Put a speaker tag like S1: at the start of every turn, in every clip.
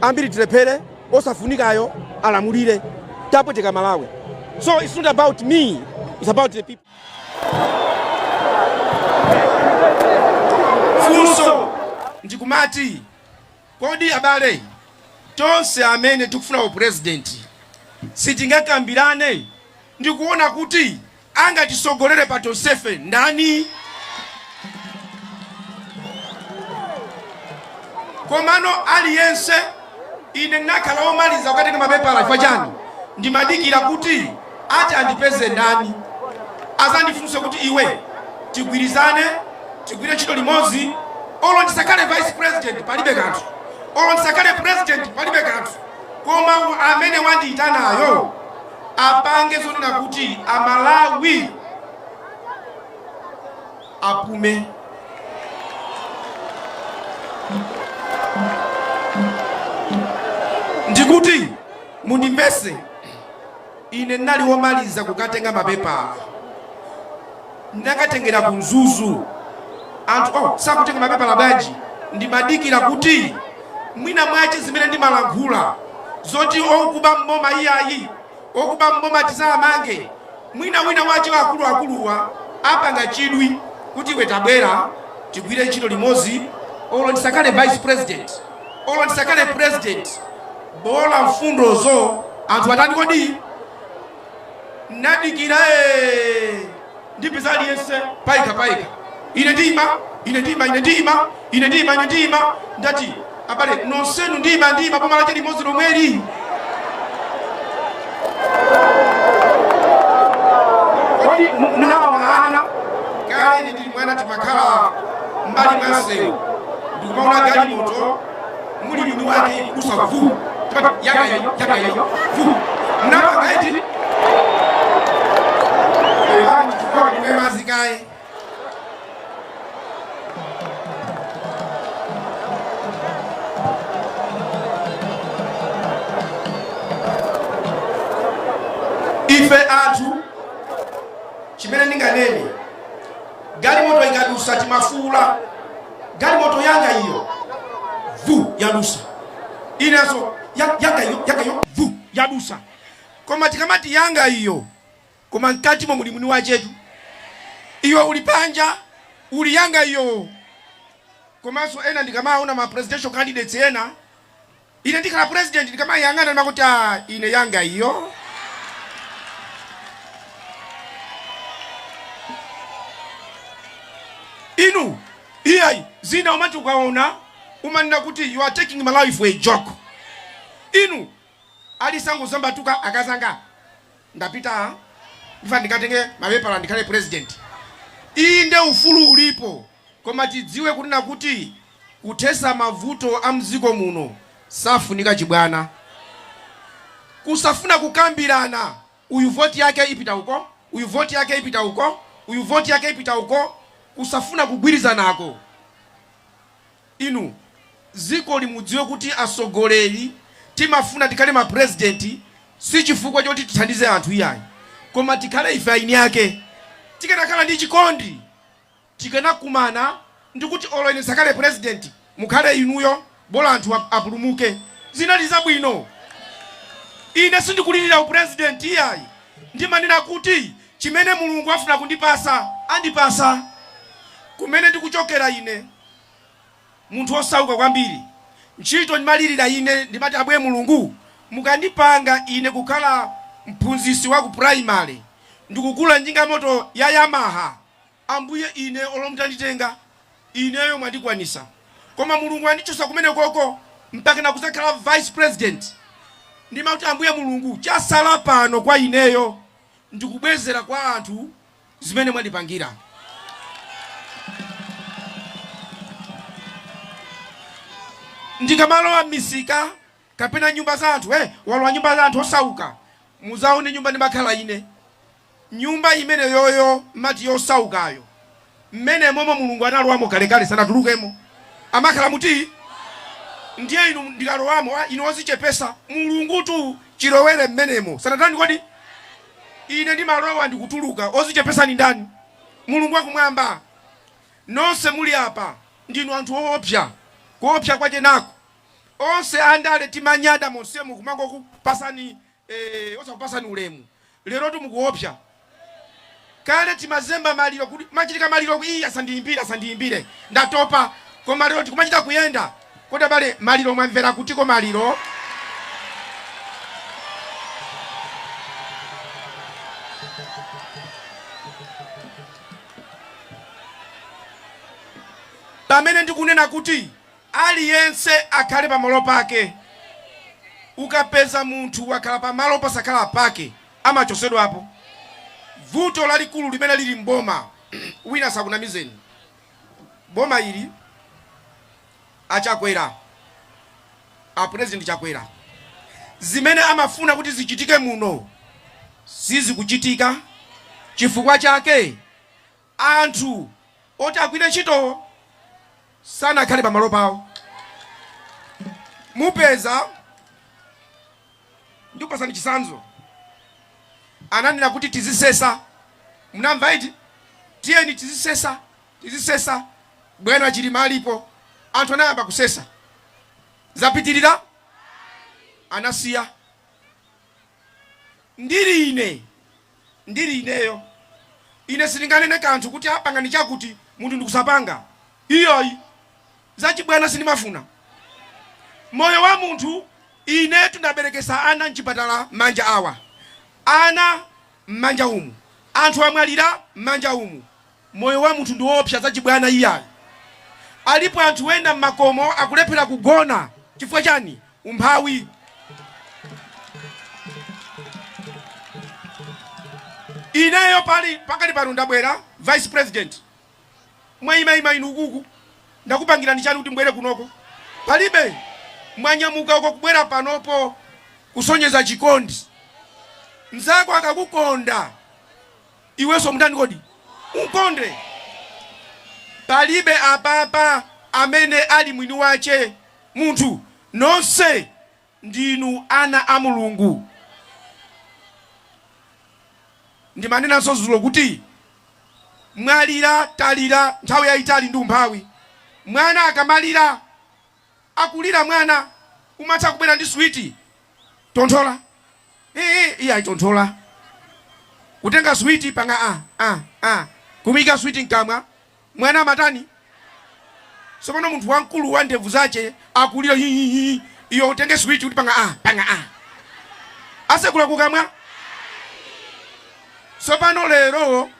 S1: Ambiri tilephere, osafunikayo alamulire. Tapweteka Malawi. So it's not about me, it's about the people. Funso ndikumati, kodi abale tonse amene tikufuna upurezidenti sitingakambirane ndikuona kuti angatisogolere pa tonsefe ndani? Komano aliyense, ine ndinakhala omaliza kukatenga mapepala. Chifukwa chani? Ndimadikira kuti ati andipeze ndani, azandifunse kuti iwe, tigwirizane, tigwire ntchito limodzi. Olo ndisakhale vice president, palibe kanthu. Olo ndisakhale president, palibe kanthu. Koma amene wandiyitanayo apange zonena kuti Amalawi apume. Ndikuti mundimvese, ine ndinali womaliza kukatenga mapepala. Ndinakatengera ku Mzuzu. Anthu, "Oh, sakutenga mapepala bwanji?" Ndimadikira kuti mwina mwache zimene ndimalankhula zoti okuba mboma iyayi, okuba mboma tisamange, mwina wina wache akuluakuluwa apanga chidwi kuti iwe tabwera tigwire ntchito limodzi. Olo ndisakhale vice president, olo ndisakhale president, bola mfundozo anthu atani kodi? Nadikira, ndipeza aliyense paika paika, "Ine ndima, ine ndima, ine ndima, ine ndima, ine ndima." Ndati, "Abale nonsenu ndima, ndima, boma lache limodzi lomweli." Kodi munaona ana kale? Ine ndili mwana timakhala mbali mwa msewu, ndikumaona galimoto muli mwini wake ikudusa vu. Timati, "Yanga iyo, yanga iyo, vu." Mnapanga iti mazikaye. Ife anthu, chimene ndinganene, galimoto ikadusa timafuula, "Galimoto yanga iyo, vu, yadusa." Inenso, "Yanga iyo, yanga iyo, vu, yadusa." Koma tikamati yanga iyo, koma mkatimo muli mwini wachetu. Iwe uli panja, uli yanga iyo. Komanso ena ndikamaona ma presidential candidates ena, "Ine ndikhala president," ndikamayang'ana ndimakuti, "Ah, ine yanga iyo." Inu iyayi, zina umati ukaona umanena kuti you are taking Malawi for a joke. Inu alisangozambatuka, "Akazanga, ndapita, ndifa ndikatenge mapepala ndikhale president." Inde, ufulu ulipo, koma tidziwe kunena kuti kuthesa mavuto a mdziko muno safunika chibwana, kusafuna kukambirana. Uyu voti yake ipita uko, uyu voti yake ipita uko, uyu voti yake ipita uko, kusafuna kugwirizanako. Inu, dziko limudziwe kuti atsogoleri timafuna tikhale ma president si chifukwa choti tithandize anthu iyayi, koma tikhale ife aini ake. Tikanakhala ndi chikondi, tikanakumana ndikuti olo ine ndisakhale president, mukhale inuyo, bola anthu apulumuke. Zinali zabwino. Ine sindikulirira upresident iyayi. Ndimanena kuti chimene Mulungu afuna kundipasa andipasa. Kumene ndikuchokera ine, munthu osauka kwambiri, ntchito ndimalirira ine, ndimati, "Ambuye Mulungu, mukandipanga ine kukhala mphunzitsi wa ku primary ndikugula njinga moto ya Yamaha, Ambuye, ine olo mutanditenga ineyo mwandikwanisa." Koma Mulungu andichosa kumene koko mpaka nakuzakhala vice president. Ndimati, "Ambuye Mulungu, chasala pano kwa ineyo ndikubwezera kwa anthu zimene mwandipangira." Ndikamalowa m'misika kapena nyumba za anthu, "Walowa nyumba za anthu osauka." Muzaone nyumba ndimakhala ine, nyumba imene yoyo mati yosaukayo, mmene momwe Mulungu analowamo kalekale, sanatulukemo, amakhala muti. Ndiye inu ndikalowamo, "Ah, inu ozichepesa." Mulungu tu chilowere mmenemo sanatani kodi? Ine ndimalowa ndikutuluka. Ozichepesa ni ndani? Mulungu wakumwamba. Nonse muli apa ndinu anthu oopsa. Kuopsa kwachenako. Onse andale timanyada monsemu kumangokupasani osakupasani ulemu. Lerotu mukuopsa. Kale timazemba maliro kuti machitika maliro iyi asandiyimbire, asandiyimbire, ndatopa. Koma lero tikumachita kuyenda. Kodi abale, maliro mwamvera kutiko maliro? Pamene ndikunena kuti aliyense akhale pamalo pake, ukapeza munthu wakhala pamalo posakhala pake amachosedwapo. Vuto lalikulu limene lili m'boma, wina asakunamizeni, boma ili a Chakwera, a President Chakwera, zimene amafuna kuti zichitike muno sizikuchitika. Chifukwa chake anthu oti agwire ntchitowo sanakhale pamalo pawo. Mupeza, ndikupasani chitsanzo, ananena kuti tizisesa, munamva iti? Tiyeni tizisesa, tizisesa. Bwana Chilima alipo, anthu anayamba kusesa, zapitirira, anasiya. Ndili ine, ndili ineyo, ine sindinganene kanthu kuti apangani chakuti munthu ndikusapanga. Iyoyi zachibwana sindimafuna. Moyo wa munthu, inetu ndaberekesa ana mchipatala manja awa, ana mmanja umu, anthu amwalira mmanja umu. Moyo wa munthu ndi woopsa, zachibwana iyayi. Alipo anthu ena mmakomo akulephera kugona chifukwa chani? Umphawi. Ineyo pali pakali pano ndabwera vice president, mwayimayima inu ukuku, ndakupangirani chani kuti mbwere kunoko? Palibe. Mwanyamuka uko kubwera panopo kusonyeza chikondi. Mzako akakukonda iwenso mutani kodi? Umkonde. Palibe apapa amene ali mwini wache munthu, nonse ndinu ana a Mulungu. Ndimanenanso zulo kuti mwalira, talira nthawi yayitali ndi umphawi. Mwana akamalira, akulira mwana, umatha kubwera ndi switi, tonthola. Ee, iye ayitonthola. Kutenga switi panga a a a kumuyika switi mkamwa, mwana amatani? Tsopano munthu wamkulu wa ndevu zache akulira hi hi hi, iwe utenge switi kuti panga a panga a, asekula kukamwa. Tsopano lero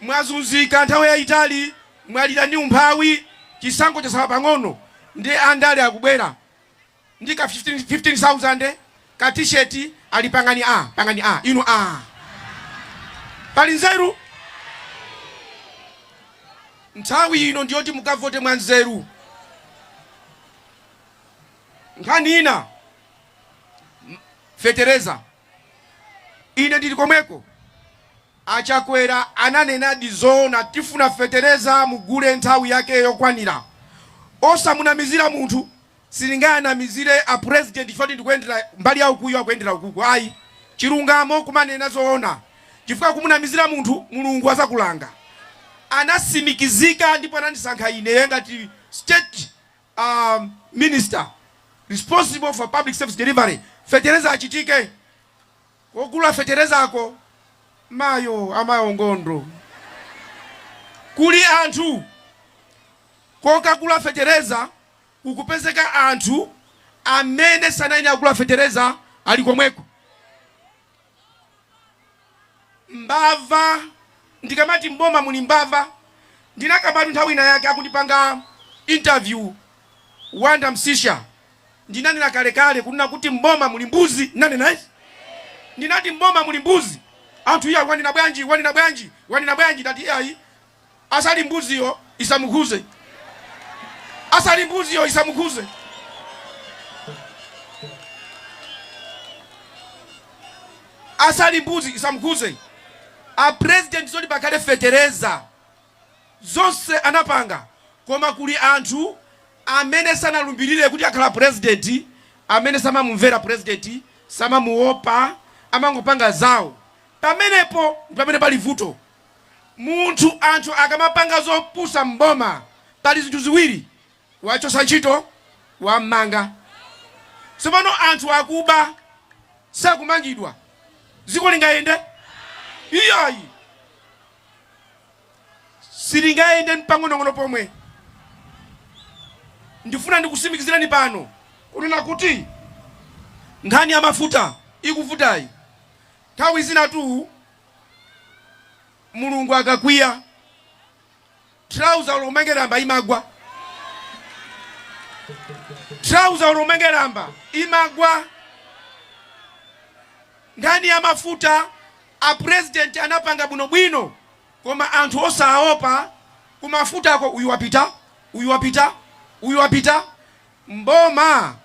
S1: mwazunzika nthawi yayitali, mwalira ndi umphawi, chisankho chasala pang'ono, ndi andale akubwera ndi ka 15,000 ka t-shirt ali pangani a pangani a inu a pali nzeru. Nthawi ino ndiyoti mukavote mwa nzeru. Nkhani ina, fetereza, ine ndili komweko. A Chakwera ananenadi zoona tifuna fetereza mugule nthawi yake yokwanira osamunamizira munthu. Sindingawanamizire a president chifukwa choti ndikuyendera mbali ya uku iwo akuyendera ukuku ayi. Chilungamo kumanena zoona chifukwa kumunamizira munthu Mulungu azakulanga. Anasimikizika ndipo anandisankha ine ngati state minister responsible for public service delivery fetereza achitike. Kogula feterezako mayo amayo ngondo kuli anthu kokagula fetereza kukupezeka anthu amene sanayenera kugula fetereza ali komweko. Mbava, ndikamati mboma muli mbava, ndinakambatu nthawi ina yake akundipanga interview Wanda Msisha, ndinanena kalekale kunena kuti mboma muli mbuzi. Ndinanena izi, ndinati mboma muli mbuzi. Anthu iya wanena bwanji, wanena bwanji, wanena bwanji? Ndati iyayi, asali mbuziyo isamukhuze, asali mbuziyo isamukhuze. Asali mbuzi isamukhuze. A president zoti pakhale fetereza zonse anapanga, koma kuli anthu amene sanalumbirire kuti akhala president, amene samamumvera president, samamuopa, amangopanga zawo. Pamenepo ndi pamene pali vuto. Munthu, anthu akamapanga zopusa m'boma pali zinthu ziwiri, kuwachosa ntchito, kuwamanga. Tsopano anthu akuba sakumangidwa, dziko lingayende? Iyayi, silingayende mpang'onong'ono pomwe. Ndifuna ndikusimikizireni pano kunena kuti nkhani ya mafuta ikuvutayi, nthawi zinatu Mulungu akakwiya, trouser olo umange lamba imagwa, trouser olo umange lamba imagwa. Nkhani ya mafuta a president anapanga bwinobwino, koma anthu osaopa kumafutako, uyu wapita, uyu wapita, uyu wapita. Mboma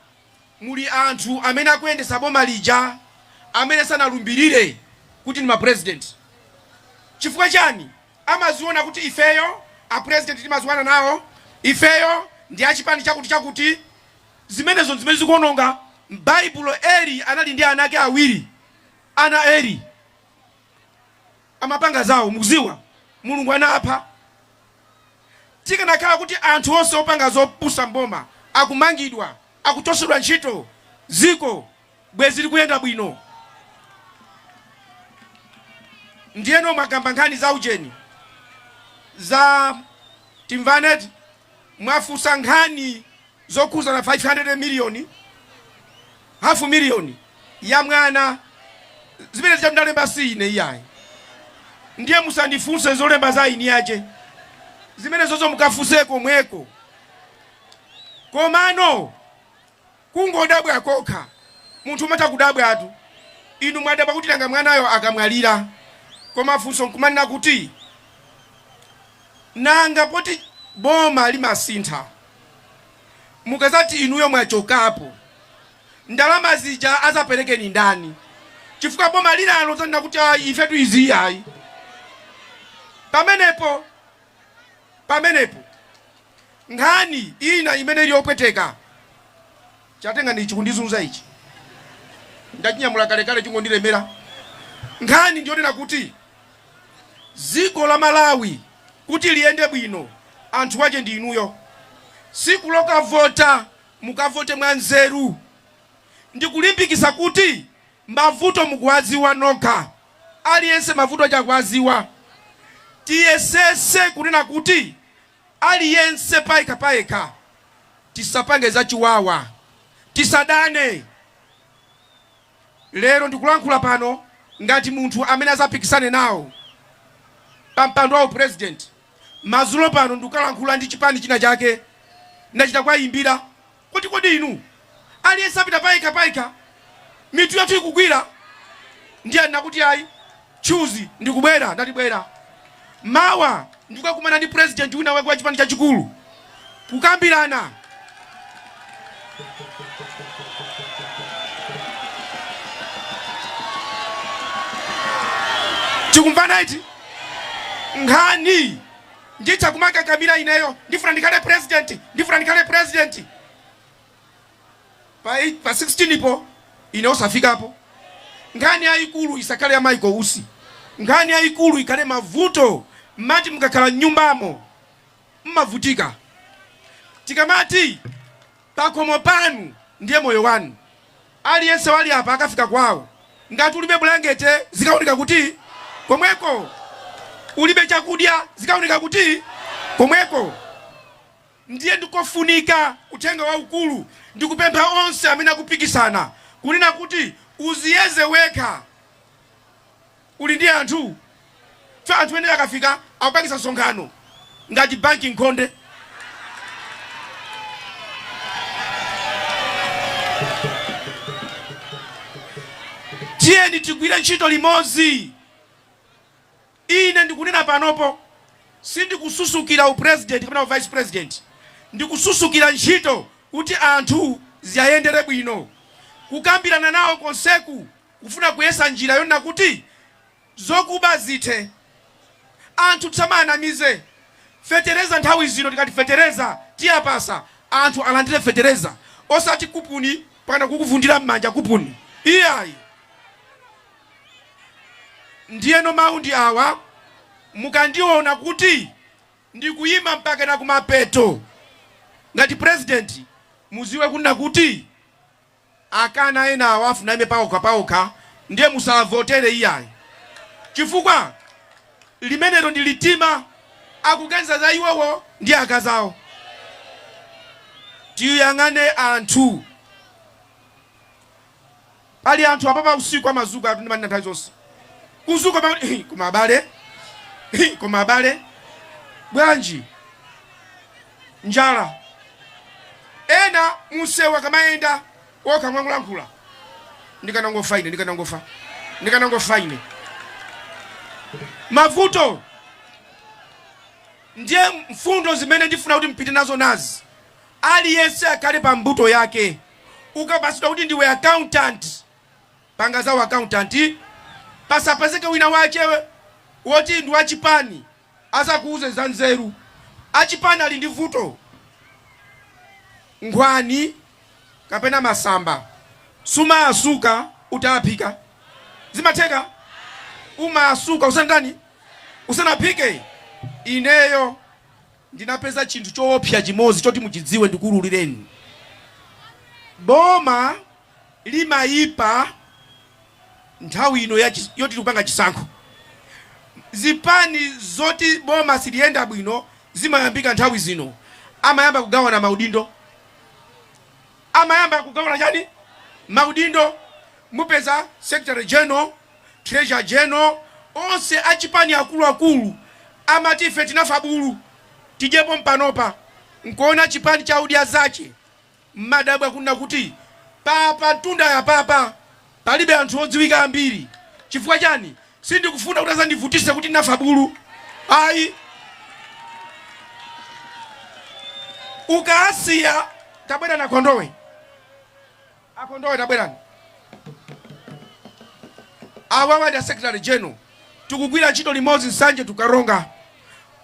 S1: muli anthu amene akuyendesa boma lija amene sanalumbirire kuti ndi ma president. Chifukwa chani? Amaziona kuti ifeyo a president timaziwana nawo, ifeyo ndi achipani chakuti chakuti. Zimenezo zimene zikuononga. M'Baibulo Eli anali ndi ana ake awiri. Ana Eli amapanga zawo, mukuziwa, Mulungu anapha. Tikanakhala kuti anthu onse opanga zopusa mboma akumangidwa, akuchosedwa ntchito, ziko bwezi likuyenda bwino. Ndiyeno mwakamba nkhani za ujeni za timvaneti, mwafunsa nkhani zokhuzana 500 miliyoni, hafu miliyoni ya mwana, zimene zija ndalemba si ine iyayi. Ndiye musandifunse zolemba za ini yache, zimene zozo mukafunse komweko. Komano kungodabwa kokha, munthu umatha kudabwatu. Inu mwadabwa kuti nanga mwanayo akamwalira, koma funso nkumanena kuti nanga poti boma limasintha, mukazati inuyo mwachokapo, ndalama zija azapereke ni ndani? Chifukwa boma linalo zanena kuti ayi, ifetu izi ayi. Pamenepo nkhani ina imene ili yopweteka, chatenga ndi chikundizunza ichi, ndachinyamula kalekale, chingondilemera. Nkhani ndiyonena kuti dziko la Malawi kuti liyende bwino, anthu ache ndi inuyo. Siku lokavota mukavote mwanzeru, ndikulimbikisa kuti mavuto mukuwaziwa nokha, aliyense mavuto ache akuwaziwa. Tiyesese kunena kuti aliyense payekha payekha tisapange zachiwawa, tisadane. Lero ndikulankhula pano ngati munthu amene azapikisane nawo pa mpando wa upresident. Madzulo pano ndikukalankhula ndi chipani china chake, ndachita kuwayimbira kuti kodi inu aliyense apita payekha payekha, mitu yathu ikugwira? Ndiye ndinakuti ayi, chuzi ndikubwera, ndati bwera. Mawa ndikukakumana ndi president wina wake wa chipani chachikulu kukambirana. Tikumvana iti? Nkhani nditha kumakakamira ineyo, ndifuna ndikhale president, ndifuna ndikhale president, pa 16 po ine osafikapo. Nkhani yayikulu isakhale ya Michael Usi, nkhani yayikulu ikhale mavuto. Mati mukakhala mnyumbamo mmavutika, tikamati pakhomo panu ndiye moyo wanu. Aliyense wali apa akafika kwawo, ngati ulibe bulangete zikaoneka kuti komweko, ulibe chakudya zikaoneka kuti komweko. Ndiye ndikofunika uthenga waukulu, ndikupempha onse amene akupikisana kunena kuti uziyeze wekha, uli ndi anthu fe anthu ene akafika akupangisa msonkhano ngati banki nkhonde. Tiyeni tigwire ntchito limodzi. Ine ndikunena panopo, sindikususukira upresident kapena uvice president, ndikususukira ntchito kuti anthu ziyayendere bwino. Kukambirana nawo konseku kufuna kuyesa njira yonena kuti zokuba zithe, anthu tisamanamize. Fetereza nthawi zino tikati fetereza tiyapasa anthu alandire fetereza, osati kupuni pakana kukuvundira m'manja kupuni, iyayi. Ndiyeno mawu ndi awa, mukandiona kuti ndikuyima mpakana kumapeto ngati president, muziwe kunena kuti Akana ena awa afuna aime paokha paokha, ndiye musavotere iyayi, chifukwa limenelo ndi litima, akuganiza za iwowo ndi akazawo. Tiyang'ane anthu. Pali anthu apapa usiku amazuka, ndimanena nthawi zonse, kuzuka pakuti koma abale, koma abale, bwanji njala? Ena munsewu akamayenda okha mwangulankhula, "Ndikanangofa ine, ndikanangofa, ndikanangofa ine." Mavuto. Ndiye mfundo zimene ndifuna kuti mpite nazo nazi: aliyense akhale pa mbuto yake. Ukapasidwa kuti ndiwe accountant, panga zawo accountant. Pasapezeke wina wache woti ndi wachipani azakuuze za nzeru. Achipani ali ndi vuto. Nkhwani kapena masamba sumaasuka utaphika, zimatheka? Umaasuka usanatani? Usanaphike. Ineyo ndinapeza chinthu choopsa chimodzi choti muchidziwe, ndikuwululireni. Boma limayipa nthawi ino yoti tikupanga chisankho. Zipani zoti boma siliyenda bwino zimayambika nthawi zino. Amayamba kugawana maudindo. Amayamba kugawana chani? Maudindo. Mupeza secretary general, treasurer general, onse achipani akuluakulu amati, "Ife tinafa bulu, tidyepo mpanopa." Nkuona chipani cha udya zache mmadabwa kunena kuti papa mtunda ya papa palibe anthu odziwika ambiri. Chifukwa chani? Sindikufuna kuti azandivutise kuti nafa bulu, ayi. Ukasiya, tabwera na Kondowe, aKondowe tabwerani. Awawa ndi a secretary general, tikugwira ntchito limodzi Nsanje tukaronga.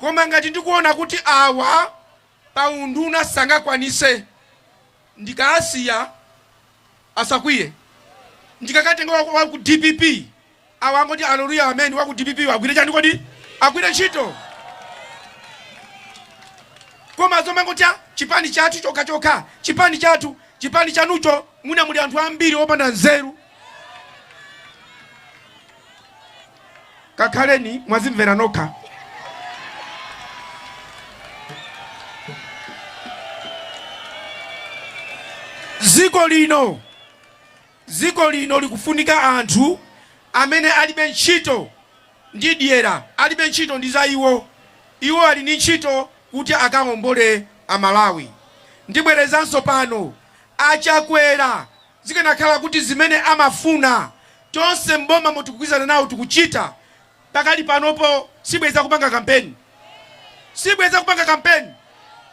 S1: Koma ngati ndikuona kuti awa paunduna sangakwanise, ndikaasiya asakwiye, ndikakatenga wa ku DPP, awa angoti aleluya amen, wa ku DPP agwire chani kodi? Agwire ntchito. Koma zomangoti chipani chathu chokhachokha, chipani chathu, chipani chanucho muna muli anthu ambiri opanda nzeru. Kakhaleni mwazimvera nokha. Dziko lino, dziko lino likufunika anthu amene alibe ntchito ndi dyera, alibe ntchito ndi za iwo. Iwo ali ndi ntchito kuti akawombole Amalawi. Ndibwerezanso pano, aChakwera zikanakhala kuti zimene amafuna tonse mboma motikugwirizana nawo tikuchita pakali panopo, sibweza kupanga kampeni, sibweza kupanga kampeni.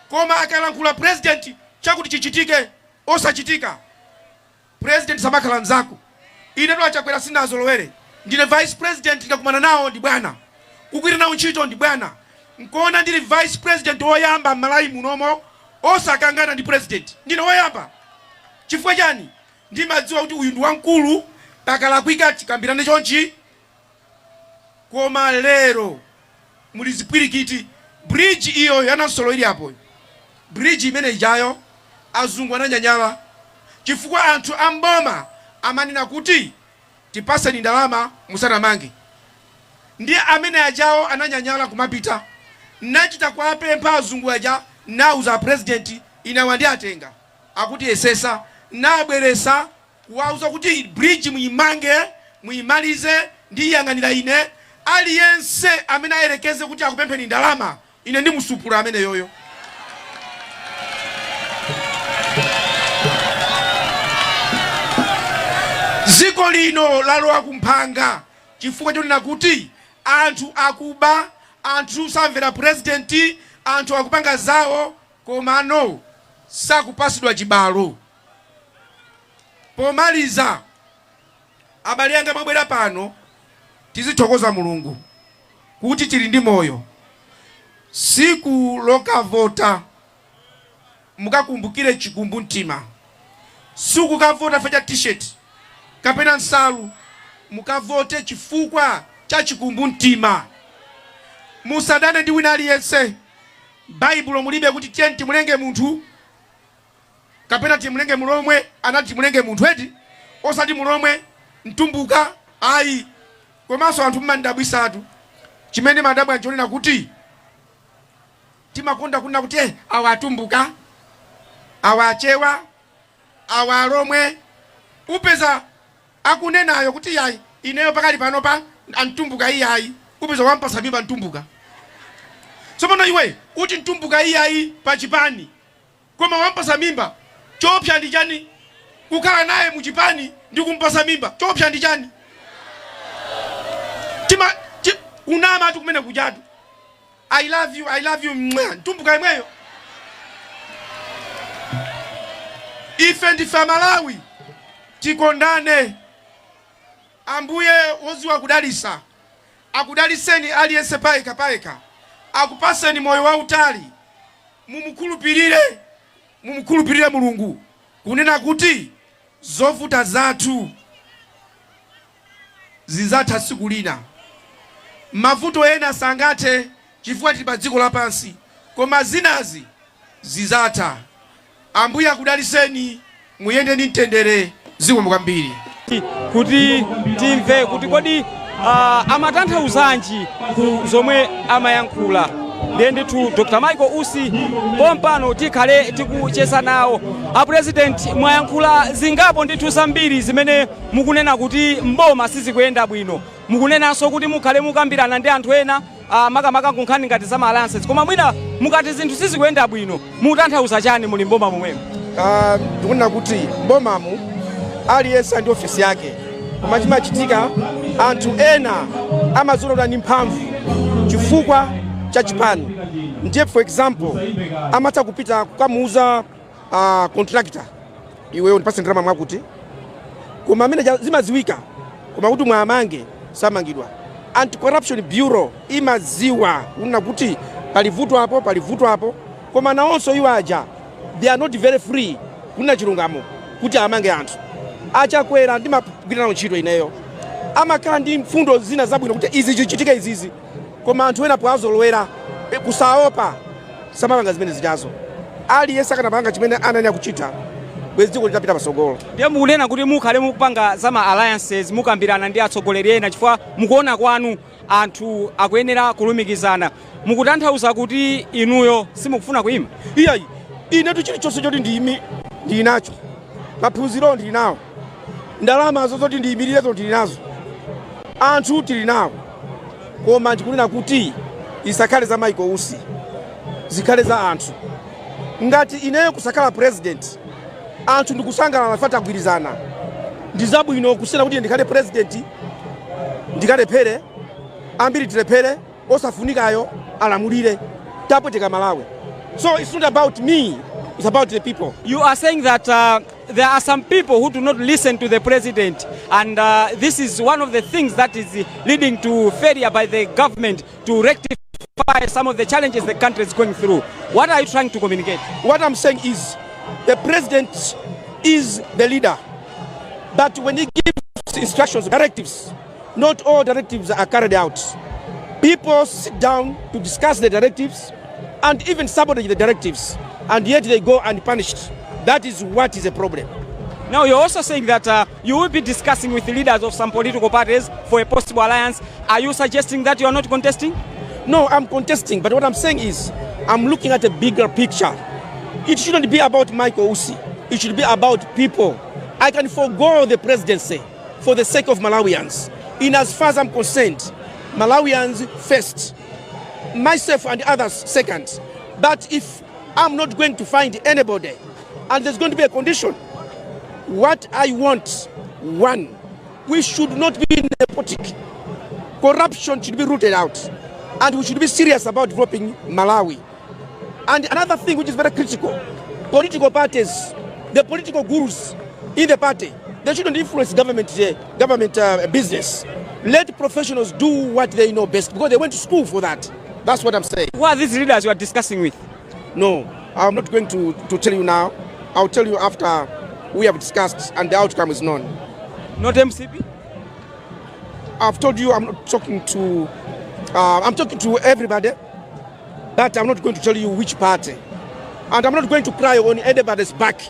S1: Koma akalankhula president chakuti chichitike, osachitika, president samakhala mzako. Inetu aChakwera sindinazolowere. Ndine vice president, ndikakumana nawo ndi bwana, kugwira nawo ntchito ndi bwana. Nkuona ndili vice president woyamba m'Malawi munomo osakangana ndi president, ndine woyamba. Chifukwa chani? Ndimadziwa kuti uyu ndi wamkulu, pakalakwika tikambirane chonchi. Koma lero muli zipwirikiti. Bridge iyo yanansolo ili apoyo, bridge imene ijayo azungu ananyanyala chifukwa anthu amboma amanena kuti, "Tipaseni ndalama musanamange." Ndi amene ajawo ananyanyala kumapita, nachita kuapempha azungu aja, nauza president, "Inawa ndi atenga akuti esesa," nabweresa kuwauza kuti, "Bridge muyimange, muyimalize, ndiyang'anira ine. Aliyense amene ayerekeze kuti akupempheni ndalama, ine ndimusupula amene yoyo." Dziko lino lalowa kumphanga chifukwa chonena kuti anthu akuba, anthu samvera president, anthu akupanga zawo, komano sakupasidwa chibalo. Pomaliza, abale anga mwabwera pano, tizithokoza Mulungu kuti tili ndi moyo. Siku lokavota mukakumbukire chikumbu mtima. Sikukavota fa cha T-shirt kapena nsalu, mukavote chifukwa cha chikumbu mtima. Musadane ndi wina aliyense. Baibulo mulibe kuti tiye timulenge munthu. Kapena timulenge Mulomwe, anati timulenge munthu eti, osati Mulomwe Mtumbuka ayi. Komanso anthu mmandidabwisatu. Chimene madabwa nchonena kuti timakonda kunena kuti awa Atumbuka, awa Achewa, awa Alomwe. Upeza akunenayo kuti yayi, ineyo pakali panopa amtumbuka iyayi, upeza wampasa mimba Mtumbuka. Tsopano iwe uti Mtumbuka iyayi pachipani, koma wampasa mimba, choopsa ndi chani? Kukhala naye muchipani ndi kumpasa mimba, choopsa ndi chani? Tima kunama ati kumene kujatu. "I love you, I love you, mwa." Mtumbuka imweyo. Ife ndife Amalawi, tikondane. Ambuye woziwa kudalisa akudaliseni aliyense payekha payekha, akupaseni moyo wautali. Mumukhulupirire, mumukhulupirire Mulungu kunena kuti zovuta zathu zizatha tsiku lina. Mavuto ena sangathe chifukwa tili pa dziko lapansi, koma zinazi zizatha. Ambuye akudaliseni, muyende ndi mtendere. Zikomo kwambiri.
S2: Kuti timve kuti kodi amatanthauzanji ku zomwe amayankhula. Ndiye ndithu Dr Michael Usi pompano tikhale tikucheza nawo. A President, mwayankhula zingapo ndithu zambiri zimene mukunena kuti mboma sizikuyenda bwino. Mukunenanso kuti mukhale mukambirana ndi anthu ena, makamaka kunkhani ngati za ma alliances. Koma mwina mukati zinthu sizikuyenda bwino, mukutanthauza chani muli mboma momwemo?
S1: Ndikunena kuti mbomamu aliyense ndi ofesi yake, koma chimachitika anthu ena amaziona kuti ndi mphamvu chifukwa cha chipani. Ndiye for example amatha kupita kukamuuza contractor, "Iweyo ndipase ndalama mwakuti," koma amene zimadziwika, koma kuti mwamange samangidwa. Anti-Corruption Bureau imadziwa kunena kuti pali vuto apo, pali vuto apo, koma nawonso iwo aja they are not very free kunena chilungamo kuti amange anthu. Achakwera ndimagwira nawo ntchito ineyo, amakhala ndi mfundo zina zabwino kuti izi zichitike izizi, koma anthu ena poazolowera kusaopa samapanga zimene zichazo. Aliyense akanapanga chimene ananena kuchita, bwezi dziko litapita patsogolo.
S2: Ndiye mukunena kuti mukhale mukupanga za ma alliances, mukambirana ndi atsogoleri ena chifukwa mukuona kwanu anthu akuyenera kulumikizana. Mukutanthauza kuti inuyo simukufuna kuyima?
S1: Iyayi, inetu chilichonse choti ndiyimi ndili nacho. Maphunziro ndili nawo, ndalamazo zoti ndiyimirirezo ndili nazo, anthu tili nawo, koma ndikunena kuti isakhale za Michael Usi, zikhale za anthu. Ngati ineyo kusakhala president, anthu ndikusangalala fa tagwirizana, ndi zabwino kusiyana kuti ndikhale president ndikalephere, ambiri tilephere, osafunikayo alamulire, tapweteka Malawi. So it's not about me, it's about the people.
S2: You are saying that there are some people who do not listen to the president, and this is one of the things that is leading to failure by the government to rectify some of the challenges the country is going through. What are you trying to communicate?
S1: What I'm saying is the president is the leader, but when he gives instructions, directives, not all directives are carried out. People sit down to discuss the directives and even sabotage the directives, and yet they go unpunished. That is what is a problem.
S2: Now, you're also saying that you will be discussing with the leaders of some political parties for a possible alliance. Are you suggesting that you are not contesting?
S1: No, I'm contesting, but what I'm saying is I'm looking at a bigger picture. It shouldn't be about Michael Usi. It should be about people. I can forego the presidency for the sake of Malawians. In as far as I'm concerned, Malawians first, myself and others second. But if I'm not going to find anybody, and there's going to be a condition, what I want, one, we should not be nepotic. Corruption should be rooted out, and we should be serious about developing Malawi. And another thing which is very critical, political parties, the political gurus in the party, they shouldn't influence government business. Let professionals do what they know best because they went to school for that. That's what I'm saying.
S2: Who are these leaders you are discussing with?
S1: No, I'm not going to tell you now. I'll tell you after we have discussed and the outcome is known.
S2: Not MCP?
S1: I've told you I'm not talking to, I'm talking to everybody, but I'm not going to tell you which party. And I'm not going to cry on anybody's back.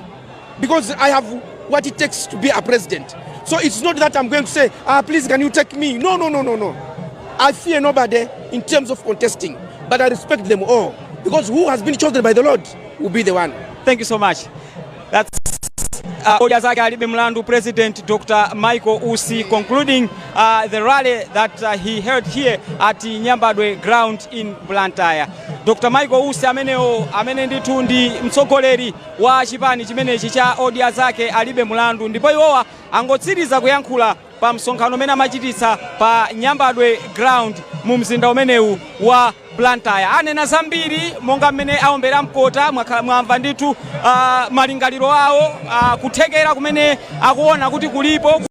S1: Because I have what it takes to be a president. So it's not that I'm going to say, "Ah, please, can you take me?" No. I fear nobody in terms of contesting, but I respect them all. Because who has been chosen by the Lord will be the one.
S2: Thank you so much. That's Odya Zake Alibe Mlandu President Dr. Michael Usi concluding the rally that he held here at Nyambadwe ground in Blantyre. Dr. Michael Usi amenewo, amene ndithu ndi mtsogoleri wa chipani chimenechi cha Odya Zake Alibe Mlandu, ndipo iwowa angotsiriza kuyankhula pa msonkhano umene amachititsa pa Nyambadwe ground mu mzinda umenewu wa Blantyre. Anena zambiri monga mmene aombera mkota. Mwamva ndithu malingaliro awo, kuthekera kumene akuona kuti kulipo.